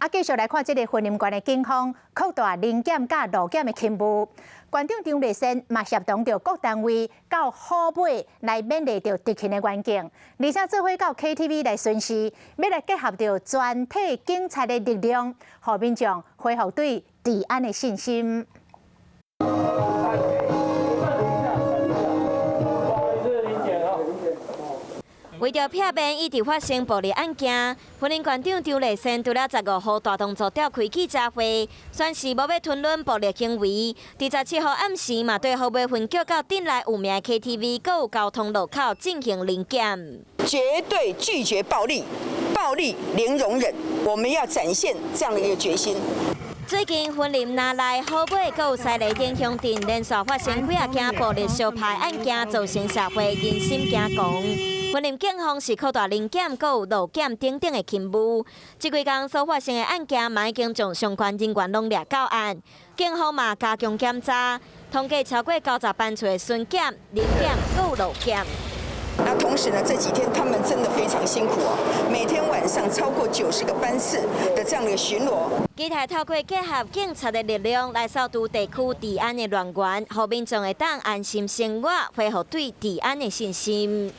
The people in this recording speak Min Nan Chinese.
啊，繼續來看這个雲林縣的警方擴大臨檢佮路檢的勤務。縣長張麗善嘛協同著各單位到虎尾來勉勵著執勤的員警，而且做伙到 KTV 來巡視，欲來結合著全體警察的力量，予民眾恢復對治安的信心。為著避免一直發生暴力案件，雲林縣長張麗善除了15號大動作召開記者會，宣示無欲吞忍暴力行為。佇17號暗時嘛，對虎尾分局到鎮內有名 KTV，閣有交通路口進行臨檢。絕對拒絕暴力，暴力零容忍。我們要展現這樣的一個決心。最近雲林那麗、虎尾、閣有西螺等鄉鎮連續發生幾仔件暴力相拍案件，造成社會人心驚惶。雲林警方是擴大臨檢、閣有路檢等等的勤務。這幾工所發生的案件，嘛已經將相關人員攏掠到案。警方嘛加強檢查，統計超過90班次的巡檢、臨檢、閣有路檢。那同時呢，這幾天他們真的非常辛苦哦，每天晚上超過90個班次的這樣的一個巡邏。期待透過結合警察的力量來掃除地區治安的亂源，予民眾會當安心生活，恢復對治安的信心。